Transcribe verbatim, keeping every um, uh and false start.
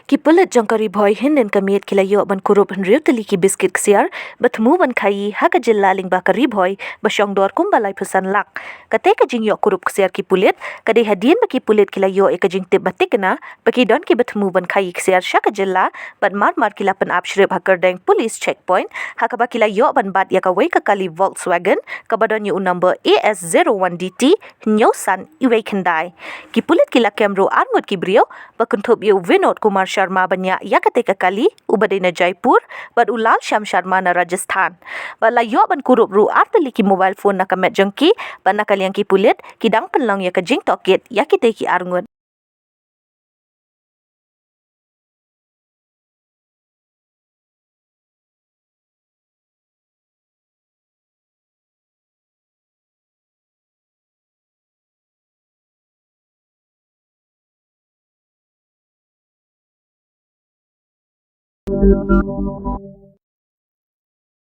Ki pulit jong ka Ri Bhoi hynnin ka miet ki la ïoh ban kurup hynriew tylli ki biskit ksiar ba thmu ban khaïi ha ka jylla lyngba ka Ri Bhoi ba shong dor kumba laiphew san lak. Katei ka jingïoh kurup ksiar ki pulit ka dei hadien ba ki pulit ki la ïoh ïa ka jingtip ba thikna ba ki don kiba thmu ban khaïi ksiar sha ka jylla bad mar mar ki la pynap shrip ha Kyrdeng Police Check Point ha kaba ki la ïoh ban bat ïa kawei ka kali Volkswagen kaba don ïa u number A S zero one D T hynñiew san iwei khyndai. Ki pulit ki la kem ruh ar ngut ki briew ba kynthup ïa u Vinod Kumar Sharma ba ñiah ïa katei ka kali uba dei na Jaipur bad u Lalshyam Sharma na Rajasthan. Bad la ïoh ban kurup ruh ar tylli ki mobile phone na ka met jong ki bad na ka liang ki pulit ki dang pynlong ïa ka jingtohkit ïa kitei ki ar ngut.